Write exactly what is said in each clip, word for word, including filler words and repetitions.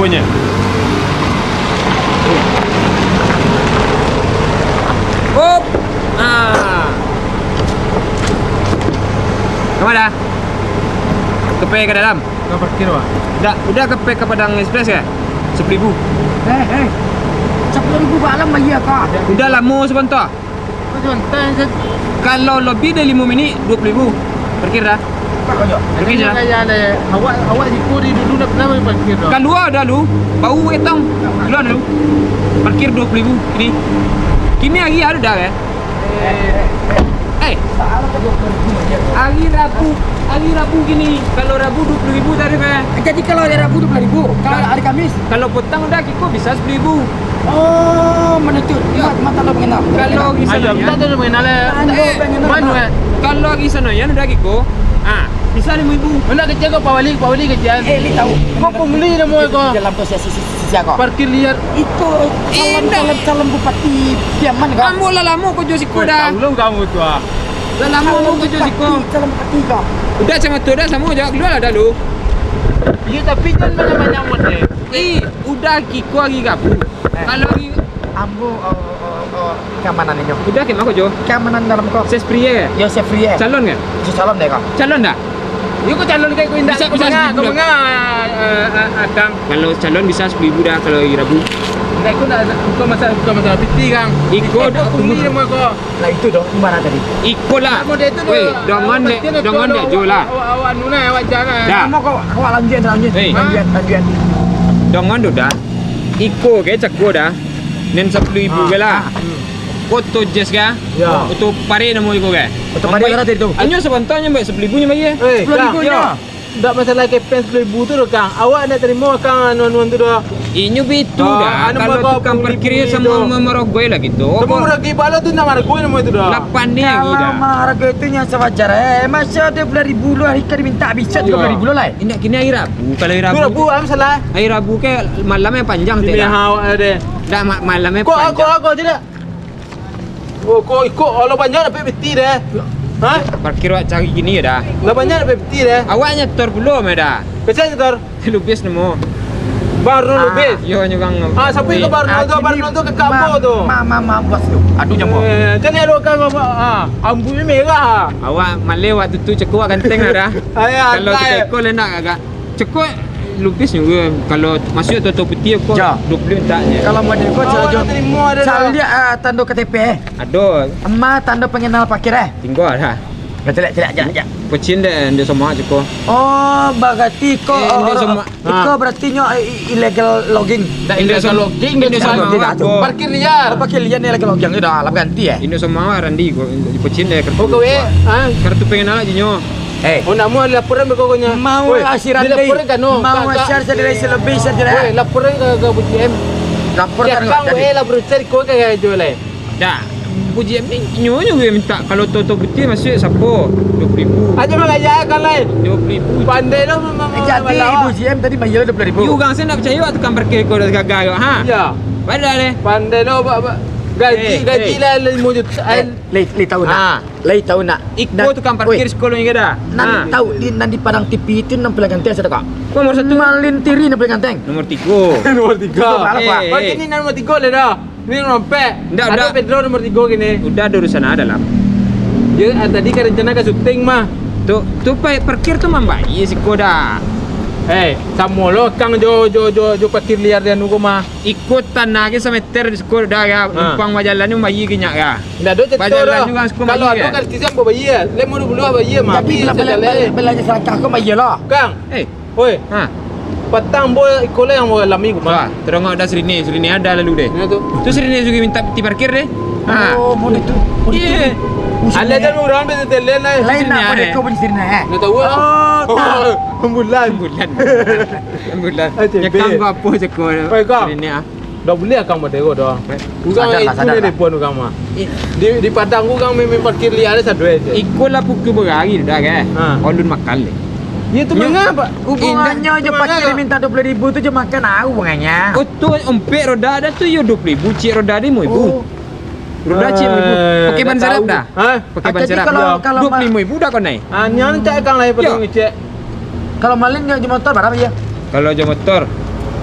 Punya. Hop. Ah. Kama dah? Ka pai ka dalam? Ka parkir, Pak. Dah, udah ka pai ka Padang Express ka? Sapuluah ribu. Eh, eh. Sapuluah ribu balam bayia ka? Udah lamo sabanta. Kalau lebih dari limo minik, duo puluah ribu. Parkir dah. Parkir dah. Awak, awak siko di dulu ndak pernah parkir dah. Kalua dah lu, bau etong. Kalua dah lu. Parkir duo puluah ribu kini. Kini hari ado dah, eh? Eh. Hari Rabu, hari Rabu kini. Kalau Rabu duo puluah ribu tarif, eh. Jadi kalau hari Rabu duo puluah ribu, kalau hari Kamis? Kalau potang udah kiko bisa sapuluah ribu. Oh, manutuik. Yo. Ma-, ma tando panganal. Kalau di sana, ayo, yo. Minta tando panganal, eh. Tando panganal. Manu, eh. Kalau di sana, yo, udah kiko. Ah, bisa limo ribu. Nak kecek ko, Pak Wali, Pak Wali kecek. Eh, li tahu. Ko pungli namo ko. Dalam tu sia, sia, sia, sia ko. Parkir liar. Iko calon, calon, calon bupati Piaman ko. Ambo lah lamo ko jo siko dah. Tahu lo kamu tu, ah. Lah lamo ko jo siko. Calon bupati, calon bupati ko. Udah macam tu dah, samo jo kalua lah dah lu. Iyo, tapi jan banyak-banyak model. Eh, udah kiko hari Rabu. Eh. Kalau hari ambo, oh, oh, oh, oh, keamanan inyo. Udah kama ko jo? Keamanan dalam ko. Safety, eh? Yo, safety, eh. Calon kan? Yo, calon deh ko. Calon dah? Yo, ko calon kayak ko indak. Bisa, bisa. Ko manga, eh, eh, Akang. Kalau calon bisa sapuluah ribu dah kalau hari Rabu. Indak, ko ndak, bukan masalah, bukan masalah piti, Kang. Iko dah pungli namo ko. Lah itu doh, gimana tadi? Iko lah. Weh, dongan dek, dongan dek jo lah. Awak, awak anu nah, awak jan nah. Dah. Namo ko, awak lanjuan, lanjuan. Hei. Lanjuan, lanjuan. Dongan tu dah. Iko ke cako dah. Nen sapuluah ribu ke lah. Ah, ah. Oto Jazz ke? Ya. Oto Pare namo iko ke? Oto Pare bara tadi tu? Inyo sabanta nyo, Mbak, sapuluah ribu nyo bayia. Eh, sapuluah ribu nyo. Ndak masalah kepeng sapuluah ribu tu doh, Kang. Awak ndak tarimo, Kang, anu-anuan tu doh. Inyo bitu dah. Anu, kalau tukang parkir samo maragoi lah gitu. Samo maragoi bala tu ndak maragoi namo itu doh. Lapan ni lagi dah. Kalau maragoi tu nyo sawajar, eh. Masa duo puluah ribu lu hari ka diminta bisa tigo puluah ribu lu lai. Indak kini hari Rabu, kalau hari Rabu. Hari Rabu, ah, masalah. Hari Rabu ke malam yang panjang tu dah. Awak deh. Dah ma-, malam yang panjang. Kok aku, aku tidak? Oh, ko iko, alah banyak dapek piti deh. Ha? Parkir awak cari kini yo dah. Lah banyak dapek piti deh. Awak nyetor pulo mah dah. Kecek nyetor. Lubis namo. Baru lubis. Yo, nyo urang. Ah, siapa itu baru tu? Baru tu ke kapo tu? Ma, ma, ma, bos tu. Aduh, nyapo. Eh, jadi ada kan apa? Ah, ambu ni merah. Awak maleh waktu tu cako ganteng lah dah. Kalau kita ikut lah nak agak. Ceko lubis nyo, kalau masuak tu, tu putiah ko, duo puluah mintak nyo. Kalau model ko, awak caliak, ah, tando K T P, eh. Ado. Ama tando panganal parkir, eh. Tingga lah. Caliak, caliak, caliak, caliak. Pocin dek, dek sama ceko. Oh, barati ko, eh, dek sama. Iko barati nyo, eh, i-, illegal logging. Ndak illegal logging, dek sama. Parkir liar. Oh, parkir liar ni illegal logging, dah lah ganti, eh. Indo sama Randi ko, pocin dek. Oh, gawe, ah. Kartu panganal aja nyo. Eh. Oh, namo laporan beko ko nyo. Mau asi Randi. Laporan kan, no. Mau asi Randi lebih saja. Woi, laporan ke, ke B J M. Laporan ke Kang, eh, laporan cari ko ke jual, eh. Dah. B J M ni nyo nyo gue minta kalau toto putih masuk sapo? Duo puluah ribu. Aja mangaya kan lai. Duo puluah ribu. Pandai lo memang. Jadi B J M tadi bayar duo puluah ribu. Yu gang saya nak percaya waktu kan parkir ko dah gagal, ha? Ya. Padahal, eh. Pandai lo, Pak, Pak. Gaji, gaji lah lima juta. Eh, lai, lai tahu nak? Lai tahu nak? Iko tukang parkir sekolah ni ke dah? Nan tahu di, nan di Padang T V itu nan paling ganteng siapa, Kak? Nomor satu. Malin Tiri nan paling ganteng. Nomor tiga. Nomor tiga. Tiga balap, Pak. Eh, eh. Ini nomor tiga lah dah. Ini nomor empat. Ndak, ndak. Pedro nomor tiga kini. Udah ada urusan ada lah. Ya, ah, tadi kan rencana ka syuting mah. Tu, tu pa-, parkir tu mambayar siko dah. Eh, samo lo Kang jo, jo, jo, jo parkir liar di anu ko mah. Iko tanah ke sameter di siko dah ya. Ha. Numpang bajalan ni mambayar ke nyak ya. Ndak ado cerita dah. Bajalan juga siko. Kalau ado kan kita mau bayar. Lemo dulu bayar mah. Tapi bela-, bela-, bela-, belanja selangkah ko bayar lah. Kang. Eh. Oi. Ha. Patang bo iko lah yang lami ko mah. Wah, terongok dah sirine, sirine ada lalu deh. Nah, tu. Tu sirine juga minta piti parkir deh. Ha. Oh, mau itu. Iya. Alah dah urang dah telen lah. Lain nak pada kau beri sirine, eh? Ndak tahu lah. Oh, tak. Bulan. Bulan. Bulan. Ah, cebek. Nyekang ko apo ceko. Oi, Kang. Ini ah. Dak buliah Kang batero doh. Urang itu lah, ni depan urang mah. Di, di Padang urang main, main parkir liar ada satu aja. Iko lah pukul berari dah kan? Ha. Alun makan leh. Ya tu mangapa? Hubungannya je parkir minta dua puluh ribu tu je makan au hubungannya. Oh, tu ompek roda ada tu yo dua puluh ribu, cik roda lima ribu. Oh. Roda cik lima ribu. Pakai ban serep dah? Ha? Pakai ban serep. Kalau, kalau dua puluh lima ribu dah kau naik. Ah, nyan cak Kang lai perlu ngecek. Kalau malin jo motor bara bayar? Kalau jo motor,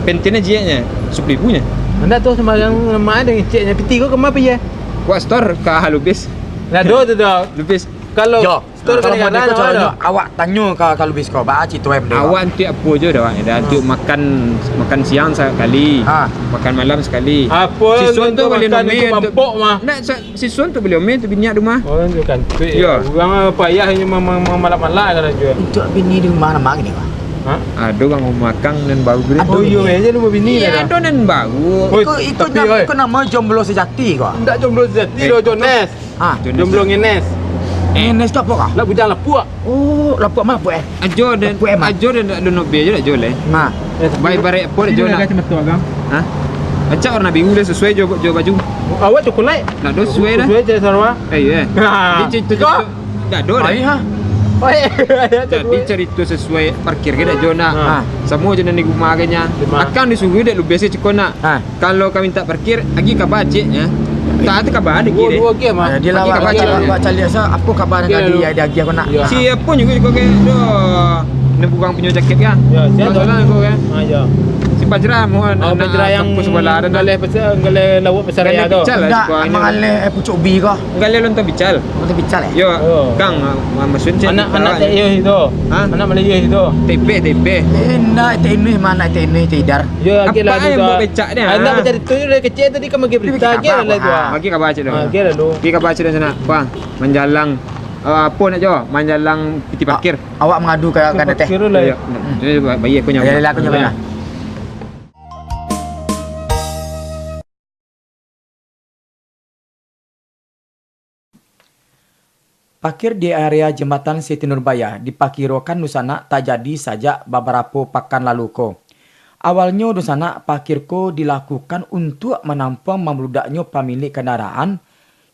Pentilnyo cieknyo, sapuluah ribu nyo. Ndak tu, sambayang lemak deh ngeceknyo. Piti ko kama pai, eh? Wak setor ka Lubis. Lah, do tu, do. Lubis. Kalau Yo, setor kalau ka model negara, ko, caranya awak tanyo ka, ka Lubis ko, ba cito em deh. Awak antuik apo jo dah, dah antuik makan, makan siang sakali, Ha. makan malam sakali. Apo Siswa yang tu boleh makan nomor itu untuk mampok mah? Ndak, sa-, Siswa tu beli omen tu bini di rumah. Oh, tu kan. Tu Yo. Urang payah inyo ma-, ma-, ma-, malak-malak kan aja. Untuk bini di rumah nama gini, Pak? Ha? Ado urang makan nan baru beli. Ado Oh, iyo, bini. Meja lu bini Iya, dah. Ado nan baru. Oi, Iko, iko tapi, nama, oi. Iko nama jomblo sejati ko. Ndak jomblo sejati Eh, lo, Jones. Ah. Jones Jomblo lah. Ngenes. Eh. Ngenes tu apa kah? Nak bujang lapuak. Oh, lapuak mah lapuak eh. Ajo dan Lapuak emang. Ajo dan nak dono be ajo nak jual eh. Nah. Bai barek apa nak jual nak? Ada macam tu, Abang. Hah? Acak warna biru dah sesuai jo, jo baju. Awak coklat. Nak do sesuai dah. Sesuai je sarwa. Eh, iya. Ha. Jadi cerita Kau? Cerita. Tak ada dah. Ai, ha. Oi. Jadi cerita sesuai parkir ke dak jo nak. Ha. Sama je nan di rumah agaknya. Rumah. Akang disuruh dak lu biasa ceko nak. Ha. Kalau kami tak parkir, agi kabar cik ya. Tak ada kabar ada Dua, kiri. dua game ah. Eh, dia Bagi lawak kabar lagi, cik. Lawak caliak sa, apa kabar Dia tadi lalu. Ada agi aku nak. Ya. Si apa juga kau ke? Dah. Ni bukan punya jaket kan? Ya, siapa? Masalah kau kan? Ah, ya. Si Bajra mohon Ah, anak Bajra yang kampus sebelah ada dah. Galeh pasal, galeh lawak pasal Galeh raya tu. Pical lah Ndak, sekolah ni. Mangaleh, eh, pucuk ubi ko. Galeh lontong pical. Lontong pical, eh? Yo, Oh. Kang, ah, ma-, maksud cik Anak, anak kawan. Teh Yus itu. Ha? Anak Melayu itu. T P, T P. Eh, ndak, Teh Yus mana, Teh Yus, Teh Idar. Yo, Apa lagi lah yang tu buat dah. Becak dia? Ah, ndak bercerita je dari kecil tadi kan bagi Dia berita, bikin lagi lah apa? Itu, ah. Ah. Bagi kabar cik tu. Ah, lagi lah tu. Bagi kabar cik tu sana. Wah, manjalang, ah, apa nak jawab? Manjalang piti parkir. Awak mengadu ke, ke Piti Teh. Parkir lah. Iya. Hmm. Jadi, baik aku nyawa. Ya, ya, aku nyawa. Ya. Pakir di area Jambatan Siti Nurbaya dipakirokan dunsanak tajadi sajak babarapo pakan lalu ko. Awalnyo dunsanak pakir ko dilakukan untuak manampuang mambludaknyo pamilik kandaraan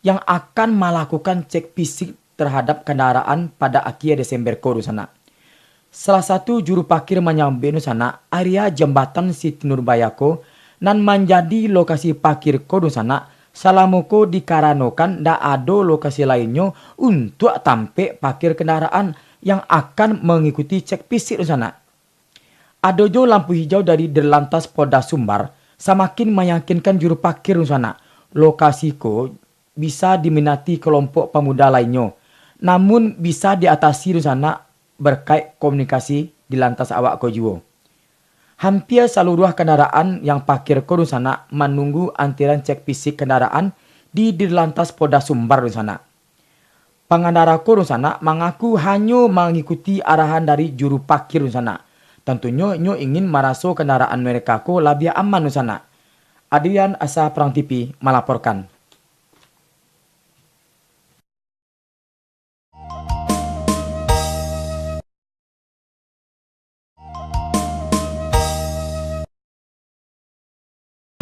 yang akan malakukan cek fisik tarhadap kandaraan pada akhia Desember ko dunsanak. Salah satu juru pakir manyambuik dunsanak, area Jambatan Siti Nurbaya ko nan manjadi lokasi pakir ko dunsanak, salamo ko dikaranokan ndak ado lokasi lainnyo untuak tampek pakir kandaraan yang akan mangikuti cek fisik dunsanak. Ado jo lampu hijau dari Dirlantas Polda Sumbar samakin mayakinkan juru pakir dunsanak, lokasi ko bisa diminati kalompok pamuda lainnyo, namun bisa diatasi dunsanak berkait komunikasi di lantas awak ko juo. Hampia saluruah kandaraan yang pakir ko dunsanak manunggu antiran cek fisik kandaraan di Dirlantas Polda Sumbar dunsanak. Pangandara ko dunsanak mangaku hanyo mangikuti arahan dari juru pakir dunsanak. Tantunyo, inyo ingin maraso kandaraan mereka ko labiah aman dunsanak. Adrian Asa Perang T V malaporkan.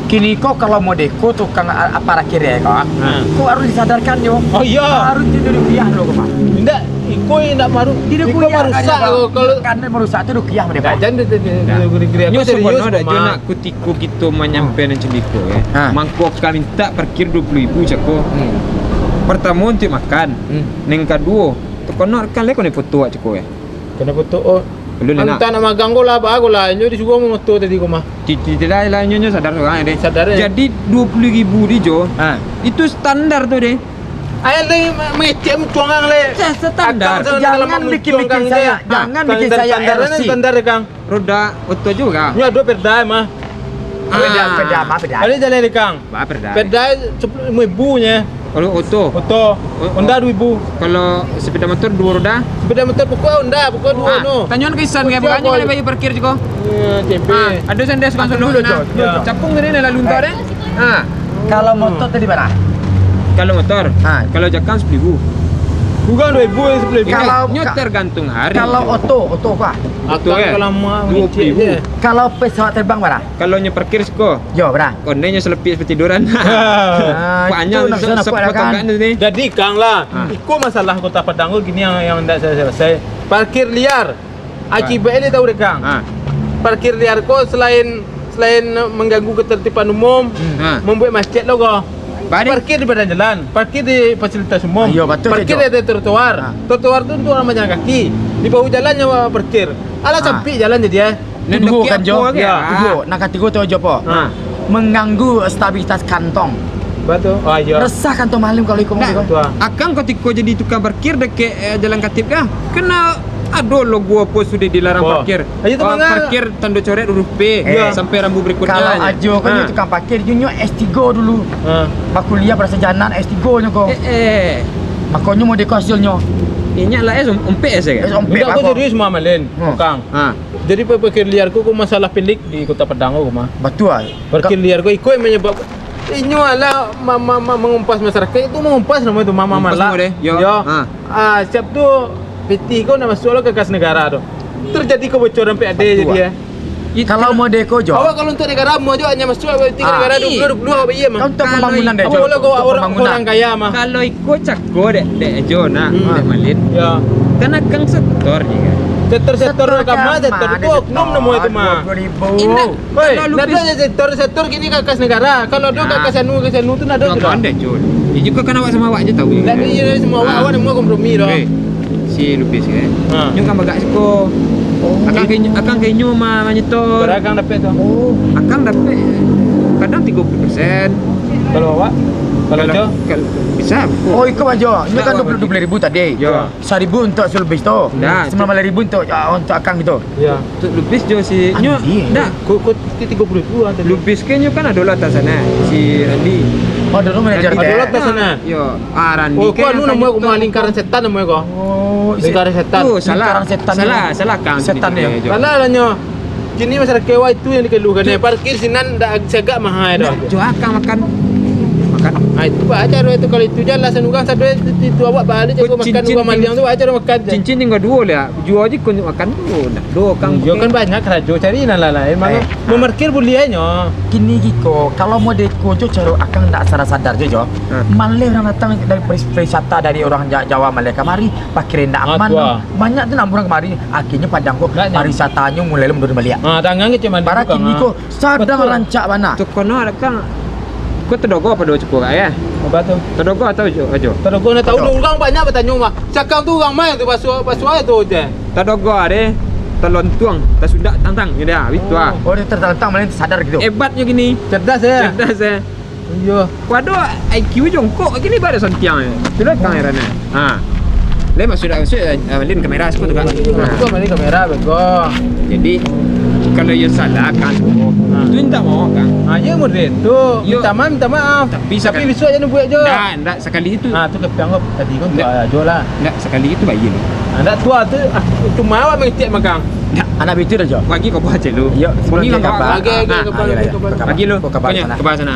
Kini ko kalau modeko tukang a-, aparakir ko, Hmm. ko harus disadarkan yo. Oh, iya. Harus dirukiah lo, Pak. Indak, iko indak maru-, Tidak iko kuliah marusak kan, lo, kalau Kan marusak tu rukiah modeko. Dah, jangan di, di, di, Dah. di, di, di, Nyo aku serius, sebenarnya dah, Mak. Nyo nak kutiko kito manyampaikan Hmm. macam iko, eh. Ha. Mangko ka minta parkir dua puluh ribu cako. Hmm. Pertama untuk makan. Hmm. Neng kaduo, tekonok kan leko ni foto cako, eh. Kena foto, oh. Belum, nak. Antah nak magang ko lah, apa ko lah. Inyo disuruh moto tadi ko mah. Ti-, ti-, tidak lah, inyo, inyo sadar sorang, deh. Sadar, eh. Jadi, dua puluh ribu di jo, Ha. itu standar tu, deh. Ayah lagi ma-, mengecek mencuangang, leh. Ya, standar. Akang sana Jangan dalam bikin-bikin mencuangkan saya, dia. Ha. jangan bikin Standar, saya standar, R C. standar, Kang. Roda oto juga. Nyo ado perda, mah. Beda, Ah. beda, apa beda? Ada jalan, Kang. Ba, perda. Perda sepuluh ribu nyo. Kalau oto? Oto. O-, Honda dua ribu. Kalau sepeda motor dua roda? Sepeda motor pokok Honda, pokok dua Ah, no. Tanyoan ke Isan, Pokok bukannya siapa? Kena bayar parkir juga. Ya, tempe. Ah, ada sandal suka Aku dulu, nah. Cok, dulu, Cok. Capung tadi nak lalu entah deh. Ah. Kalau motor tadi berapa? Kalau motor? Ah. Kalau jakang sepuluh ribu. Kurang dua ribu, sepuluh ribu. Kalau Nyo ka-, tergantung hari. Kalau oto, oto apa? Oto, Akang eh? kalau mau Dua puluh ribu. ngecek je. Kalau pesawat terbang berapa? Kalau nyo parkir siko. Yo, berapa? Kondenya selepik sepetiduran. Ah, Banyak itu nak se-, sana kuat sepetak kan? Kan tu ni. Jadi, Kang lah, Ha. iko masalah Kota Padang tu gini yang, yang ndak selesai-selesai. Parkir liar. Akibatnya dia tahu deh, Kang. Ha. Parkir liar ko selain, selain mengganggu ketertiban umum, Hmm. Ha. membuat macet lo ko. Bani? Parkir di badan jalan, parkir di fasilitas umum. Ah, iyo, betul, Parkir betul. di atas trotoar. Ha. Trotoar tu untuk orang berjalan kaki. Di bahu jalan nyo parkir. Alah Ha. sempit jalan jadi, eh. Nan duo kan, Jo? Yo. Duo. Nan katigo tu, Jo, po. Ha. Mengganggu stabilitas kantong. Batua. Ah, iyo. Resah kantong malin kalau iko. Nah, mah, Jo. Batua. Akang kutiko jadi tukang parkir dakek, eh, Jalan Katib kah? Kena ado logo apo sudah dilarang parkir. Ayo tu, ah, manga. Parkir tando coret huruf P, iyo, sampai rambu berikutnya. Kalau Ajo kan tukang parkir, inyo S tigo dulu. Ha. Bakuliah pada sarjana S tigo nyo ko. Eh, eh. Makonyo model ko hasilnyo. Inyo lah S ompek S kan? S ompek. Indak, ko serius mah, Malin. Hmm. Kang. Ha. Jadi, pa-, parkir liar ko, ko masalah pendek di Kota Padang ko mah. Batua. Parkir liar ko iko yang manyabab-, inyo alah ma-, ma-, ma-, mangumpas masyarakat, itu mangumpas namo itu, mama malak. Yo. Yo. Ha. Ah, siap tu, pitih ko nak masuak lo ka kas negara tu. Terjadi kebocoran P A D jadi, eh. Kalau model ko, Jo. Awak kalau untuk negara, mau jo hanya masuak pitih ka negara dua puluh, dua puluh awak bayar mah. Kan untuk pembangunan deh, Jo. Apa kalau kau orang, orang kaya mah? Kalau iko cako dek, dek Jo nak, dek Malin. Ya. Kan akang setor je kan. Setor-setor agama, setor tu oknum namo itu mah. Dua puluh ribu. Indak. Woi, kalau ndak ado lupis je setor, setor kini ka kas negara. Kalau ado ka kas anu, kas anu tu ndak ado sudah. Pandai, Jun. Iyo juo kan awak samo awak je tahu. Ndak ado je samo awak, awak ndak mau kompromi doh. Weh, si lupis kan. Ha. Nyo kan bagak siko. Oh. Akang ka inyo, akang ka inyo ma-, manyetor. Bara akang dapek tu? Oh. Akang dapek kadang tigo puluh persen. Kalau awak? Kalau Jo? Kal-, bisa. Oh, iko mah Jo. Nyo kan dua puluh, dua puluh ribu tadi. Yo. Saribu untuk si lupis tu. Nah, sambilan baleh ribu untuk, ah, untuk akang gitu. Iya. Untuk lupis jo si nyo, ndak. Ko, ko ti-, tigo puluh ribu ah tadi. Lupis ke nyo kan ado lah atas sana, si Randi. Oh, dulu manajer. Ado lah atas sana. Yo, ah, Randi. Oh, ko anu namo ko, lingkaran setan namo ko. Oh, lingkaran setan. Oh, salah. Lingkaran setan. Salah, salah kan. Setan yo. Salah lah nyo. Kini masyarakat awak itu yang dikeluhkan. Parkir sinan ndak sagak mahal doh. Ndak, jo akang makan. Makan. Ah, itu wajar itu, kalau itu je alasan urang sado itu, itu awak balik jago makan urang maliang tu wajar makan je. Cincin tingga duo lah. Juo je kau makan tu. Ndak do kang. Yo kan banyak karajo cari nan lain-lain. Mano mamarkir buliah nyo. Kini giko, kalau model ko jo caro akang ndak sadar-sadar je jo. Maleh urang datang dari paris-, pariwisata dari urang Ja-, Jawa maleh kamari, parkir ndak aman. Banyak tu nak urang kamari, akhirnyo Padang ko pariwisatanyo mulai menurun baliak. Ah, tangan kecil mandi. Bara kini ko sadang rancak bana. Tu kono ado kang. Ko tadogo pado cuko kak ya? Apa tu? Tadogo atau jo, ajo? Tadogo nak tahu urang banyak batanyo mah. Cakang tu urang main tu basuah, basuah tu je. Tadogo ade, talontuang, tasundak tantang, gitu ah. Itu ah. Oh, dia tertantang main sadar gitu. Hebatnyo gini. Cerdas ya. Cerdas ya. Iyo. Waduh, I Q jongkok gini baru santiang. Sudah kang heran. Ha. Lai maksud, maksud, eh, Malin kamera siko tu, Kak. Ha. Siko Malin kamera, bego. Jadi, kalau iyo salah, kan, tu minta maaf, kan. Ha, iyo, murid tu. Minta maaf, minta maaf. Tapi sakali, bisuak jan buek jo. Ndak, ndak, sakali itu. Ha, tu kepiang ko tadi kan, ndak. Tu ajo lah. Ndak, sakali itu bayar. Ha, ndak, tu, ah, tu, ah, cuma awak mangecek magang. Ndak. Anak bitu dah, Jo. Bagi kau buat cek lu. Iyo, sebelum dia kabar. Bagi, bagi, ha, bagi, ha, bagi, bagi, bagi. Bagi lu. Kau kabar sana. Kau kabar sana.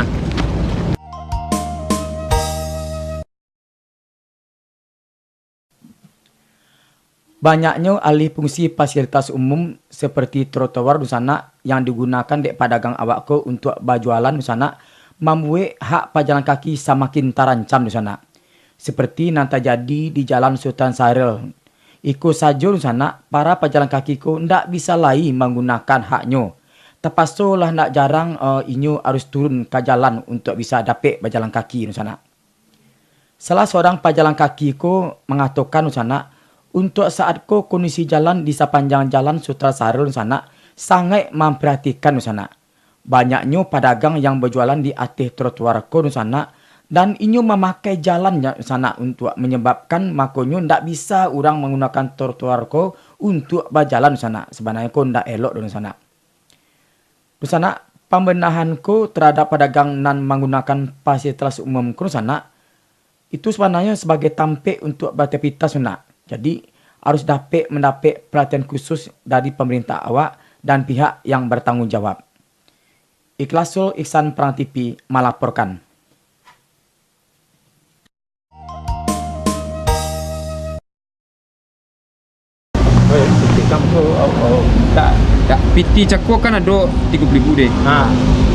Banyaknyo alih fungsi fasilitas umum seperti trotoar dunsanak yang digunakan dek padagang awak ko untuak bajualan dunsanak, mambuek hak pajalan kaki samakin tarancam dunsanak. Seperti nan tajadi di Jalan Sultan Syahrir. Iko sajo dunsanak, para pajalan kaki ko ndak bisa lai manggunakan haknyo. Tapasolah ndak jarang, eh, inyo harus turun ka jalan untuak bisa dapek bajalan kaki dunsanak. Salah surang pajalan kaki ko mangatokan dunsanak, untuak saat ko kondisi jalan di sapanjang Jalan Sultan Syahrir dunsanak sangaik mamprihatinkan dunsanak. Banyaknyo padagang yang bajualan di ateh trotoar ko dunsanak, dan inyo mamakai jalan dunsanak untuak manyababkan makonyo ndak bisa urang manggunakan trotoar ko untuak bajalan dunsanak. Sabananyo ko ndak elok doh dunsanak. Dunsanak, pambenahan ko tarhadap padagang nan manggunakan fasilitas umum ko dunsanak, itu sabananyo sabagai tampek untuak beraktivitas dunsanak. Jadi, harus dapek mandapek paratian khusus dari pamarintah awak dan pihak yang batanggung jawab. Ikhlasul Ihsan Prang T V malaporkan. Eh, pitih kang tu, au, au, tak. Tak, pitih cako kan ado tigo puluah ribu deh. Ha.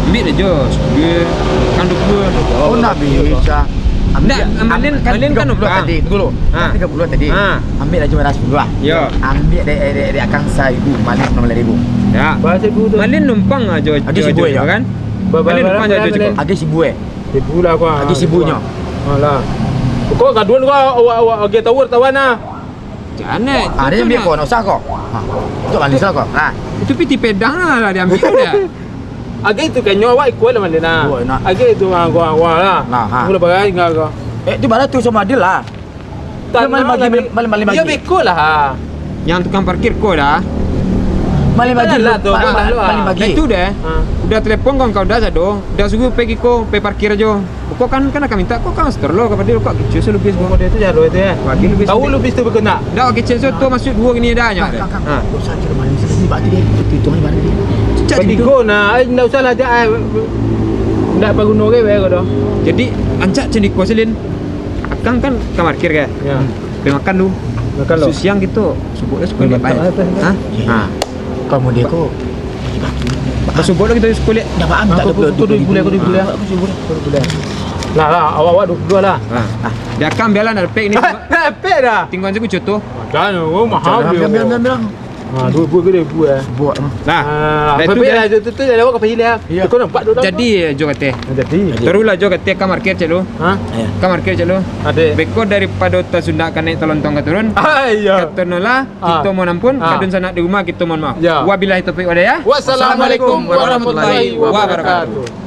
Ambiak lah jo, sepuluah, kan dua puluah. Oh, ndak bisa. Ndak, Malin, Malin kan tigo puluah numpang tadi. Tunggu dulu. Ha. Tigo puluah tadi. Ha. Ambiak lah jo bara sepuluah. Yo. Ambiak dek, dek, dek akang saribu, Malin sambilan baleh ribu. Ya. Bara saribu tu. Malin numpang ajo, ajo, ajo, kan? Malin numpang ajo, ajo, cukup. Ajo saribu, eh. Saribu lah, kau. Ajo saribu nyo. Alah. Kau gaduan kau, awak, awak, ajo tower tawan ah. Jangan. Ada yang ambil kau, nak usah kau. Ha. Itu manis lah kau. Nah. Itu piti pedang lah, lah diambil dia. Agak itu kan nyawa ikut lah mana nah. Wah, enak. Agak itu ah, gua gua lah. Nah, ha. Mula bagai enggak kau. Eh, di mana tu sama Adil lah? Dia malam pagi, malam, malam pagi. Dia beko lah. Yang tukang parkir ko dah. Malam pagi lah tu. Malam pagi. Itu deh. Ha. Udah telepon kawan kau dah sado. Dah suruh pergi ko, pergi parkir aja. Kau kan kan akan minta kau kan setor lo kepada kau kicil so lubis kau. Dia tu jaro itu ya. Bagi lubis. Tahu lubis tu berkena. Dah kicil so tu masuk dua gini dah nya. Ha. Dosa kira malam sekali berarti dia itu itu hari berarti. Cak tigo nah, ai ndak usah lah jak ai. Ndak paguno ke bae kau dah. Jadi ancak cendiko selin. Akang kan ka parkir ke? Ya. Pai makan lu. Makan lu. Su siang gitu, subuh tu subuh Makan baik. Apa? Ha? Ha. Kamu dia ko. Pas subuh tu kita sekolah. Dah faham tak ada. Aku dulu, aku dulu, aku dulu. Lah lah, awak-awak duduk dulu lah. Ha. Dia akan biarlah nak dapik ni. Nak dapik dah. Tinggal je kucuto. Jangan, oh mahal dia. Ambil, ambil, ambil. Ha, dua buah ke dua buah eh? Buah. Nah, dah itu dah. Lah, tu tu dah lewat ke pahili ah. Kau nampak tu. Jadi jo kateh. Jadi. Taruhlah jo kateh ka parkir cek lu. Ha? Ka parkir cek lu. Beko daripado tasundak ka naik talontong ka turun. Ah, iya. Katonolah, kita mohon ampun, kadun sanak di rumah kita mohon maaf. Ya. Wabillahi taufik wal hidayah. Wassalamualaikum warahmatullahi wabarakatuh.